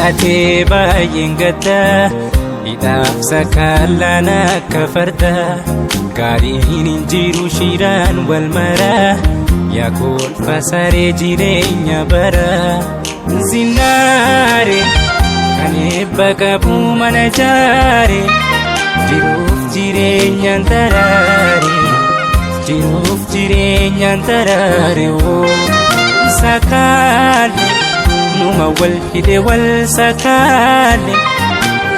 Baay'atee baay'een gadda, hidhaaf sakaalaan akka farda. Gaariin hin jiru, shiraan wal mara, yaa kolfa saree jireenya bara. Zinnaare kan eebba qabu mana jaare, jiruuf jireenyaan taraare, jiruuf jireenyaan taraare woo. Sakaalle numa wal hidhe, wal sakaalle,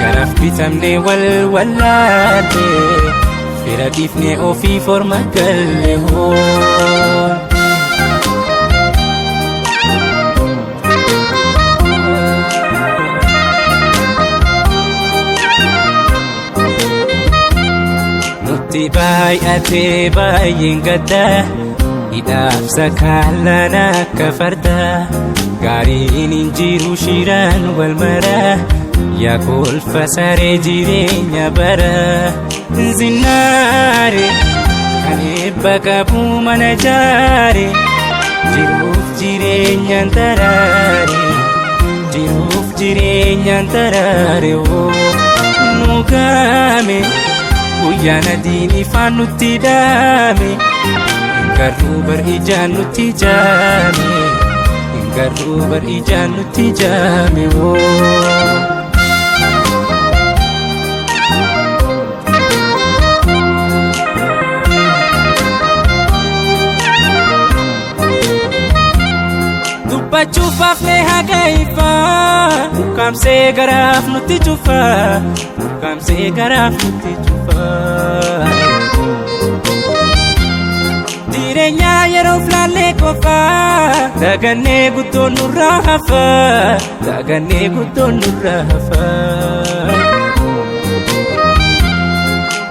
garaaf bitamne, wal wallaalle, fira dhiifne, ofii forma galle hoo. Nutti baay'atee baay'een gadda, hidhaaf sakaalaan akka farda. Gaariin hin jiru, shiraan wal mara, yaa kolfa saree jireenya bara. Zinnaare kan eebba qabu mana jaare, jiruuf jireenyaan taraare, jiruuf jireenyaan taraare woo. Nu gaame guyyaan adiin ifaan nutti daame, hin garuu bar ijaan nutti jaame, hin garuu bar ijaan nutti jaame woo. Dubbachuuf baafnee haga ifaa, ukkaamsee garaaf nutti cufa, ukkaamsee garaaf nutti cufa. Jireenya yeroof laallee qofaa, dagannee guddoon nurraa hafa, dagannee guddoon nurraa hafa.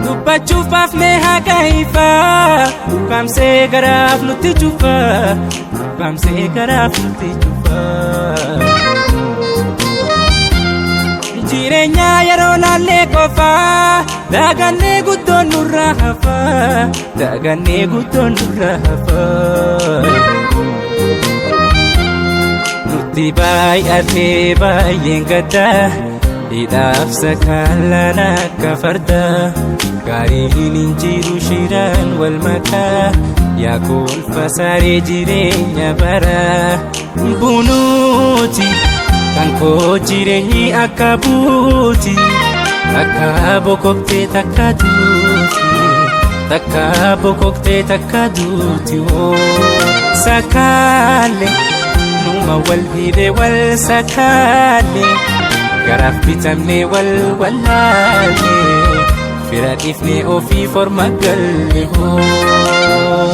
Dubbachuuf baafnee haga ifaa, ukkaamsee garaaf nutti cufa, ukkaamsee garaaf nutti cufa. Jireenya yeroo laallee qofaa, dagannee guddoon nurraa hafa, dagannee guddoon nurraa hafa. Nutti baay'atee baay'een gadda, hidhaaf sakaalaan akka farda. Gaariin hin jiru, shiraan wal makaa, yaa kolfa saree jireenya bara. Bunuuti kan koo jireenyi akka buuti, takka bokoktee takka duuti, takka bokoktee takka duuti woo. Sakaalle numa wal hidhe, wal sakaalle, garaaf bitamne, wal wallaalle, fira dhiifne, ofii forma galle hoo.